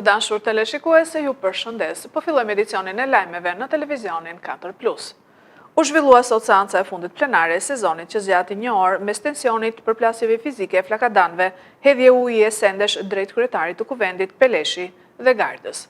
Të dashur teleshikues, ju përshëndes. Po fillojmë edicionin e lajmeve në televizionin 4+. U zhvillua sot seanca e fundit plenare e sezonit që zgjati një orë mes tensionit, përplasjeve fizike, flakadanëve, hedhje uji e sendesh drejt kryetarit të kuvendit Peleshi dhe Gardës.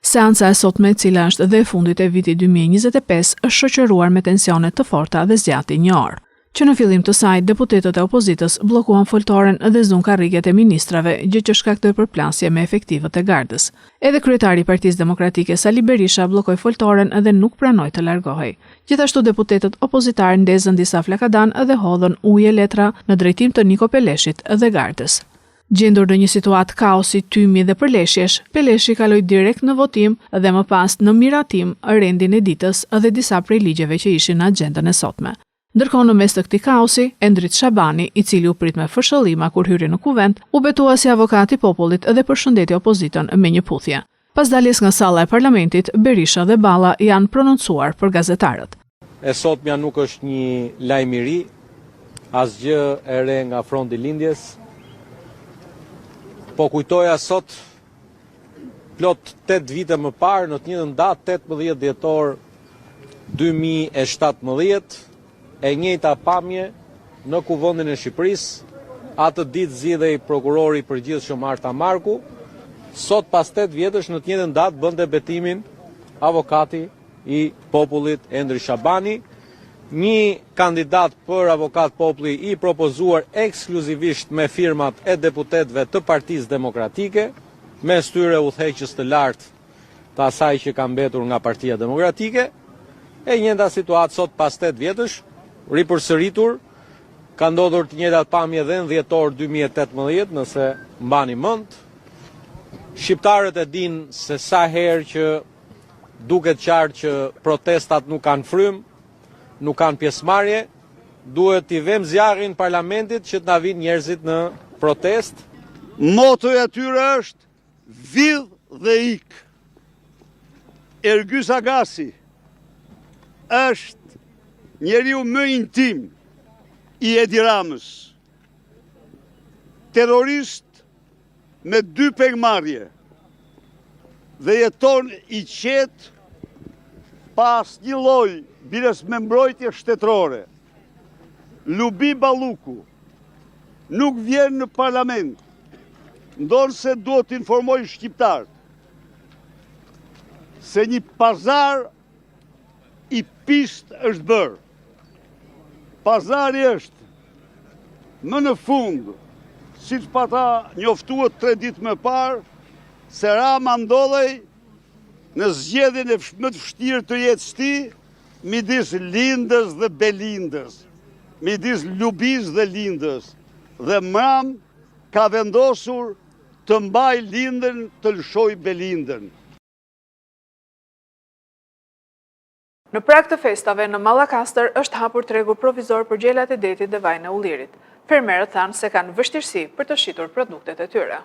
Seanca e sotme, e cila është dhe e fundit e vitit 2025, është shoqëruar me tensione të forta dhe zgjati një orë. Që në fillim të saj, deputetët e opozitës bllokuan foltoren dhe zunë karriget e ministrave, gjë që shkaktoi përplasje me efektivët e gardës. Edhe kryetari i Partisë Demokratike Sali Berisha bllokoi foltoren dhe nuk pranoi të largohej. Gjithashtu deputetët opozitarë ndezën disa flakadanë dhe hodhën ujë e letra në drejtim të Niko Peleshit dhe gardës. Gjendur në një situatë kaosi, tymi dhe përleshjesh, Peleshi kaloi direkt në votim dhe më pas në miratim rendin e ditës dhe disa prej ligjeve që ishin në axhendën e sotme. Ndërkohë në mes të këtij kaosi, Endrit Shabani, i cili u prit me fërshëllima kur hyri në Kuvend, u betua si avokat i popullit dhe përshëndeti opozitën me një puthje. Pas daljes nga salla e parlamentit, Berisha dhe Balla janë prononcuar për gazetarët. E sotmja nuk është një lajm i ri, asgjë e re nga fronti i lindjes. Po kujtoja sot plot 8 vite më parë në të njëjtën datë 18 dhjetor 2017 e njëjta pamje në Kuvendin e Shqipërisë, atë ditë zgjidhej prokurori i përgjithshëm Arta Marku, sot pas 8 vjetësh në të njëjtën datë bënte betimin avokati i popullit Endri Shabani, një kandidat për avokat populli i propozuar ekskluzivisht me firmat e deputetëve të Partisë Demokratike, mes tyre udhëheqës të lartë të asaj që ka mbetur nga Partia Demokratike, e njëjta situatë sot pas 8 vjetësh, ripërsëritur, ka ndodhur të njëjtat pamje dhe në dhjetor 2018, nëse mbani mend. Shqiptarët e dinë se sa herë që Duket qartë që protestat nuk kanë frymë, nuk kanë pjesëmarrje, duhet t'i vëmë zjarrin parlamentit që të na vijnë njerëzit në protestë. Motoja e tyre është vidh dhe ik. Ergys Agasi është njeriu më intim i Edi Ramës. Terrorist me dy pengmarrje dhe jeton i qetë pa asnjë lloj biles me mbrojtje shtetërore. Lubi Balluku nuk vjen në parlament, ndonëse duhet të informojë shqiptarët se një pazar i pistë është bërë. Pazari është më në fund, siç pata njoftuar tre ditë më parë, se Rama ndodhej në zgjedhjen e më të vështirë të jetës së tij, midis Lindës dhe Belindës, midis Lubisë dhe Lindës, dhe mram ka vendosur të mbajë Lindën të lëshojë Belindën. Në prag të festave, në Mallakastër është hapur tregu provizor për gjelat e detit dhe vajin e ullirit. Fermerët thanë se kanë vështirësi për të shitur produktet e tyre.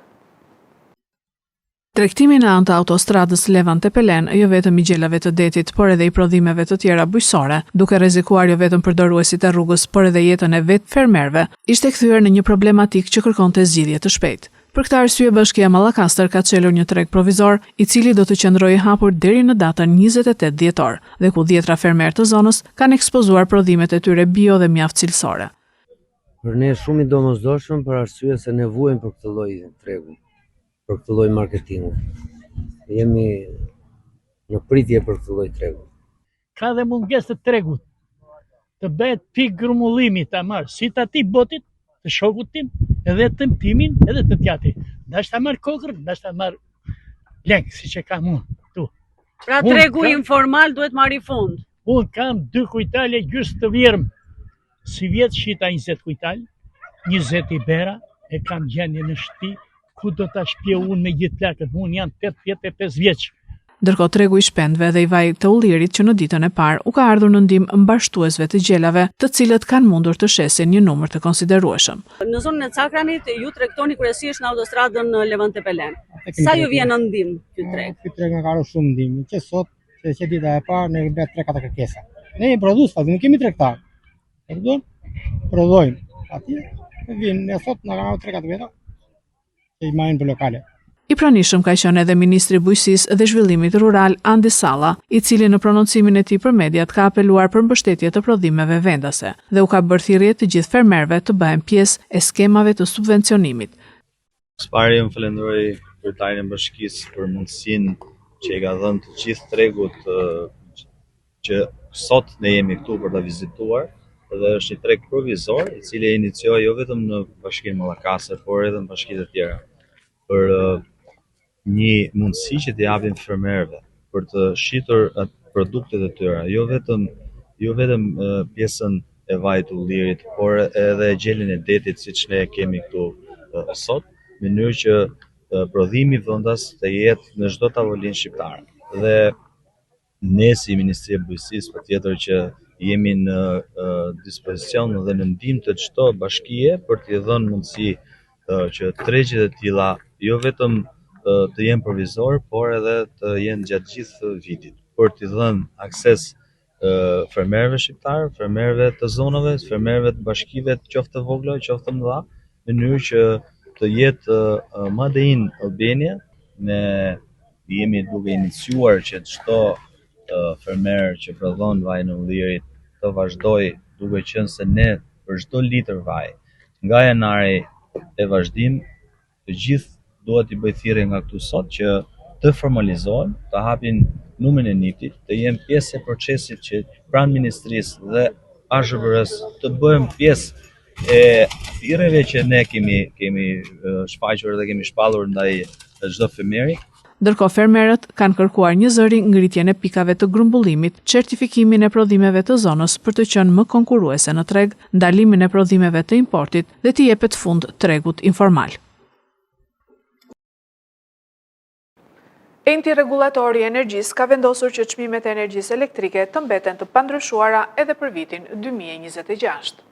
Tregtimi në anë të autostradës Levan-Tepelenë, jo vetëm i gjelave të detit, por edhe i prodhimeve të tjera bujqësore, duke rrezikuar jo vetëm përdoruesit e rrugës, por edhe jetën e vetë fermerëve, ishte kthyer në një problematikë që kërkonte zgjidhje të shpejtë. Për këtë arsye Bashkia Mallakastër ka çelur një treg provizor, i cili do të qëndrojë i hapur deri në datën 28 dhjetor dhe ku dhjetra fermerë të zonës kanë ekspozuar prodhimet e tyre bio dhe mjaft cilësore. Për ne është shumë i domosdoshëm për arsye se ne vuajmë për këtë lloj tregu, për këtë lloj marketingu. Jemi në pritje për këtë lloj tregu. Ka dhe mungesë të tregut. Të bëhet pikë grumbullimi ta marr si të atij botit, të shokut tim, edhe të timin, edhe të tjatit. Ndash ta marr kokërr, ndash ta marr lek, siç e kam unë këtu. Pra tregu kam, informal duhet marrë fund. Unë kam dy kuintal e gjysë të vjermë. Sivjet shita 20 kuintal, 20 i bera, e kam gjendje në shtëpi, ku do ta shpie unë me gjithë plakën, unë jam 85 vjeç. Ndërkohë tregu i shpendëve dhe i vajit të ullirit që në ditën e parë u ka ardhur në ndihmë mbarështuesve të gjelave, të cilët kanë mundur të shesin një numër të konsiderueshëm. Në zonën e Cakranit ju tregtoni kryesisht në autostradën Levan-Tepelenë. Sa ju vjen në ndihmë ky treg? Ky treg na ka ardhur shumë ndihmë. Që sot, që që dita e parë, ne kemi blerë 3-4 kërkesa. Ne jemi prodhues, nuk jemi tregtar. E kupton? Prodhojmë. Atje vijnë, ne sot na kanë ardhur 3-4 veta. që i marrin për lokale. I pranishëm ka qenë edhe ministri i Bujqësisë dhe Zhvillimit Rural, Andi Salla, i cili në prononcimin e tij për mediat ka apeluar për mbështetje të prodhimeve vendase dhe u ka bërë thirrje të gjithë fermerëve të bëhen pjesë e skemave të subvencionimit. Së pari unë falenderoj kryetarin e bashkisë për mundësinë që i ka dhënë të gjithë tregut që sot ne jemi këtu për ta vizituar dhe është një treg provizor i cili e inicioi jo vetëm në bashkinë Mallakastër, por edhe në bashkitë e tjera për një mundësi që t'i japim fermerëve për të shitur produktet e tyre, jo vetëm jo vetëm pjesën e vajit të ullirit, por edhe gjelin e detit siç ne kemi këtu sot, në mënyrë që prodhimi vendas të jetë në çdo tavolinë shqiptare. Dhe Ne si Ministri e Bujqësisë patjetër që jemi në dispozicion dhe në ndihmë të çdo bashkie për t'i dhënë mundësi që tregjet e tilla jo vetëm të jenë provizor, por edhe të jenë gjatë gjithë vitit, për t'i dhënë akses fermerëve shqiptarë, fermerëve të zonave, fermerëve të bashkive, qoftë të vogla, qoftë të mëdha, në mënyrë që të jetë Made in Albania ne jemi duke iniciuar që çdo fermer që prodhon vajin e ullirit të vazhdojë duke qenë se ne për çdo litër vaj nga janari e vazhdim të gjithë dua t'i bëj thirrje nga këtu sot që të formalizohen, të hapin numrin e NIPT-it, të jenë pjesë e procesit që pranë ministrisë dhe AZHBR-së të bëhen pjesë e thirrjeve që ne kemi kemi shfaqur dhe kemi shpallur ndaj çdo fermeri. Ndërkohë fermerët kanë kërkuar njëzëri ngritjen e pikave të grumbullimit, certifikimin e prodhimeve të zonës për të qenë më konkurruese në treg, ndalimin e prodhimeve të importit dhe t'i jepet fund tregut informal. Enti Rregullator i Energjisë ka vendosur që çmimet e energjisë elektrike të mbeten të pandryshuara edhe për vitin 2026.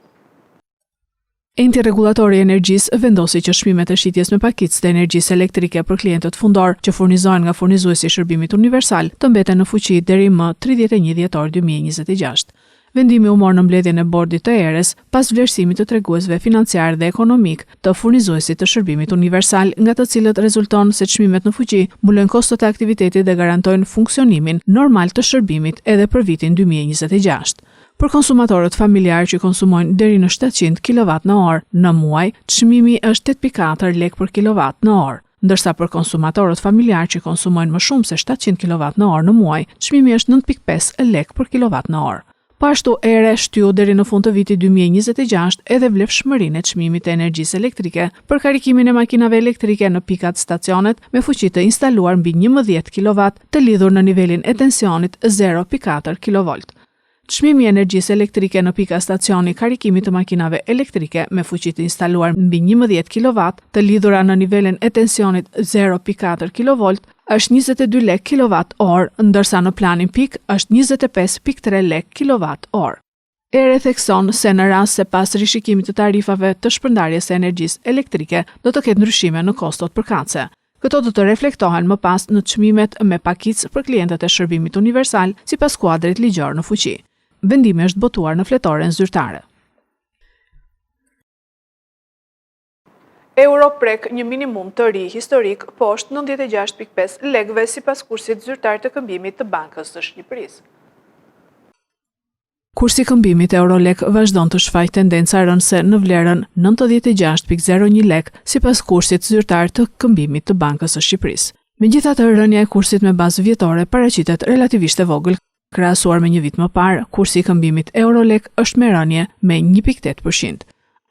Enti Rregullator i Energjisë vendosi që çmimet e shitjes me pakicë të energjisë elektrike për klientët fundorë që furnizohen nga furnizuesi i shërbimit universal të mbeten në fuqi deri më 31 dhjetor 2026. Vendimi u mor në mbledhjen e bordit të ERE-s, pas vlerësimit të treguesve financiarë dhe ekonomikë të furnizuesit të shërbimit universal, nga të cilët rezulton se çmimet në fuqi mbulojnë kostot e aktivitetit dhe garantojnë funksionimin normal të shërbimit edhe për vitin 2026. Për konsumatorët familjarë që konsumojnë deri në 700 kilovat në orë në muaj, çmimi është 8.4 lekë për kilovat në orë. Ndërsa për konsumatorët familjarë që konsumojnë më shumë se 700 kilovat në orë në muaj, çmimi është 9.5 lekë për kilovat në orë. Po ashtu ERE shtyu deri në fund të vitit 2026 edhe vlefshmërinë e çmimit të energjisë elektrike për karikimin e makinave elektrike në pikat stacionet me fuqi të instaluar mbi 11 kilovat të lidhur në nivelin e tensionit 0.4 kilovolt. Çmimi i energjisë elektrike në pika stacioni karikimi të makinave elektrike me fuqi të instaluar mbi 11 kilovat, të lidhura në nivelin e tensionit 0.4 kilovolt, është 22 lekë kilovat orë, ndërsa në planin pikë është 25.3 lekë kilovat orë. ERE thekson se në rast se pas rishikimit të tarifave të shpërndarjes së energjisë elektrike do të ketë ndryshime në kostot përkatëse. Këto do të reflektohen më pas në çmimet me pakicë për klientët e shërbimit universal sipas kuadrit ligjor në fuqi. Vendimi është botuar në fletoren zyrtare. Euro prek një minimum të ri historik poshtë 96.5 lekëve sipas kursit zyrtar të këmbimit të Bankës së Shqipërisë. Kursi i këmbimit euro-lek vazhdon të shfaqë tendenca rënëse në vlerën 96.01 lek, sipas kursit zyrtar të këmbimit të Bankës së Shqipërisë. Megjithatë, rënia e kursit me bazë vjetore paraqitet relativisht e vogël, krahasuar me një vit më parë, kursi i këmbimit euro-lek është me rënie me 1.8%.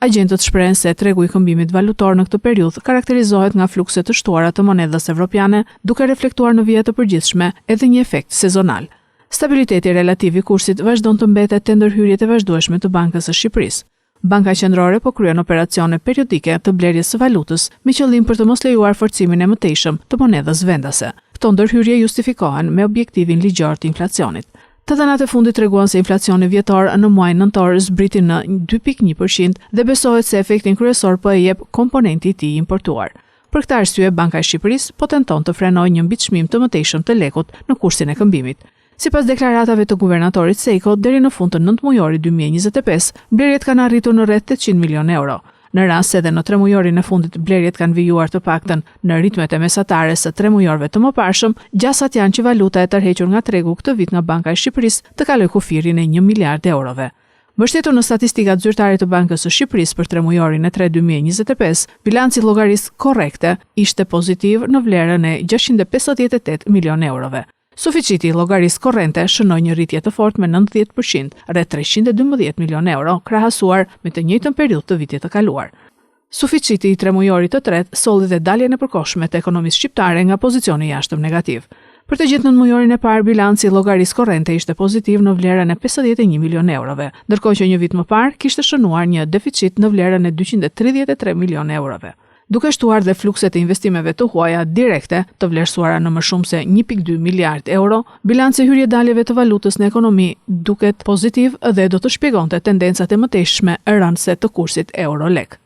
Agjentët shprehen se tregu i këmbimit valutor në këtë periudhë karakterizohet nga flukse të shtuara të monedhës evropiane, duke reflektuar në vija të përgjithshme edhe një efekt sezonal. Stabiliteti relativ i kursit vazhdon të mbetet te ndërhyrjet e vazhdueshme të Bankës së Shqipërisë. Banka Qendrore po kryen operacione periodike të blerjes së valutës me qëllim për të mos lejuar forcimin e mëtejshëm të monedhës vendase. Këto ndërhyrje justifikohen me objektivin ligjor të inflacionit. Të dhënat e fundit treguan se inflacioni vjetor në muajin nëntor zbriti në 2.1% dhe besohet se efektin kryesor po e jep komponenti i tij i importuar. Për këtë arsye, Banka e Shqipërisë po tenton të frenojë një mbiçmim të mëtejshëm të lekut në kursin e këmbimit. Sipas deklaratave të guvernatorit Sejko, deri në fund të nëntëmujorit 2025, blerjet kanë arritur në rreth 800 milionë euro. Në rast se edhe në tremujorin e fundit blerjet kanë vijuar të paktën në ritmet e mesatares së tremujorëve të mëparshëm, gjasat janë që valuta e tërhequr nga tregu këtë vit nga Banka e Shqipërisë të kalojë kufirin e një miliard eurove. Mbështetur në statistikat zyrtare të Bankës së Shqipërisë për tremujorin e tretë 2025, bilanci i llogarisë korrente ishte pozitiv në vlerën e 658 milionë eurove. Suficiti i llogarisë korrente shënoi një rritje të fortë me 90 për qind, rreth 312 milionë euro, krahasuar me të njëjtën periudhë të vitit të kaluar. Suficiti i tremujorit të tretë solli dhe daljen e përkohshme të ekonomisë shqiptare nga pozicioni i jashtëm negativ. Për të gjithë nëntëmujorin e parë, bilanci i llogarisë korrente ishte pozitiv në vlerën e 51 milionë eurove, ndërkohë që një vit më parë kishte shënuar një deficit në vlerën e 233 milionë eurove. Duke shtuar dhe flukset e investimeve të huaja direkte, të vlerësuara në më shumë se 1.2 miliard euro, bilanci i hyrje-daljeve të valutës në ekonomi duket pozitiv dhe do të shpjegonte tendencat e mëtejshme rënëse të kursit euro-lek.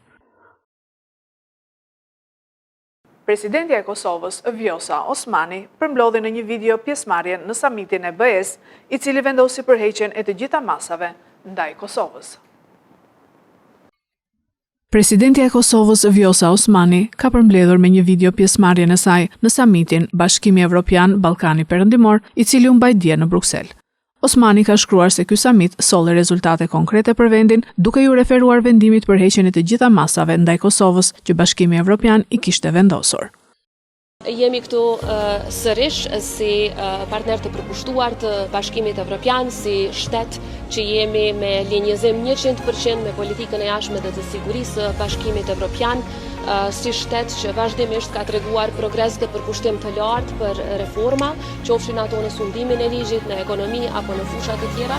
Presidentja e Kosovës, Vjosa Osmani, përmblodhi në një video pjesëmarrjen në samitin e BE-së, i cili vendosi për heqjen e të gjitha masave ndaj Kosovës. Presidentja e Kosovës, Vjosa Osmani, ka përmbledhur me një video pjesëmarrjen e saj në samitin Bashkimi Evropian Ballkani Perëndimor, i cili u mbajt dje në Bruksel. Osmani ka shkruar se ky samit solli rezultate konkrete për vendin, duke iu referuar vendimit për heqjen e të gjitha masave ndaj Kosovës që Bashkimi Evropian i kishte vendosur. Jemi këtu sërish si partner të përkushtuar të Bashkimit Evropian, si shtet që jemi me linjëzim 100% me politikën e jashtme dhe të sigurisë së Bashkimit Evropian, si shtet që vazhdimisht ka treguar progres dhe përkushtim të lartë për reforma, qofshin ato në sundimin e ligjit, në ekonomi apo në fusha të tjera.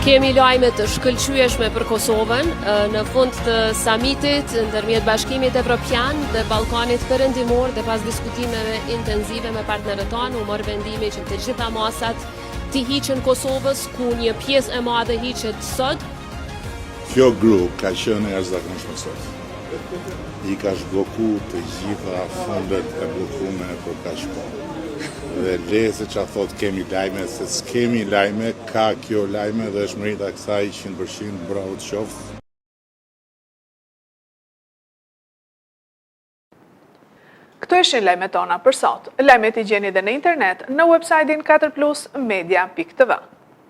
Kemi lajme të shkëlqyeshme për Kosovën në fund të samitit ndërmjet Bashkimit Evropian dhe Ballkanit Perëndimor dhe pas diskutimeve intensive me partnerët tanë u mor vendimi që të gjitha masat t'i hiqen Kosovës, ku një pjesë e madhe hiqet sot. Kjo gru ka qenë e jashtëzakonshme sot. I ka zhblloku të gjitha fondet e bllokume për kaq kohë. Dhe le se ça thotë kemi lajme, se s'kemi lajme, ka kjo lajme dhe është merita e kësaj 100% bravo të qoftë. Këto ishin lajmet tona për sot. Lajmet i gjeni dhe në internet në website-in 4plusmedia.tv.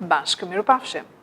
Bashkë mirupafshim!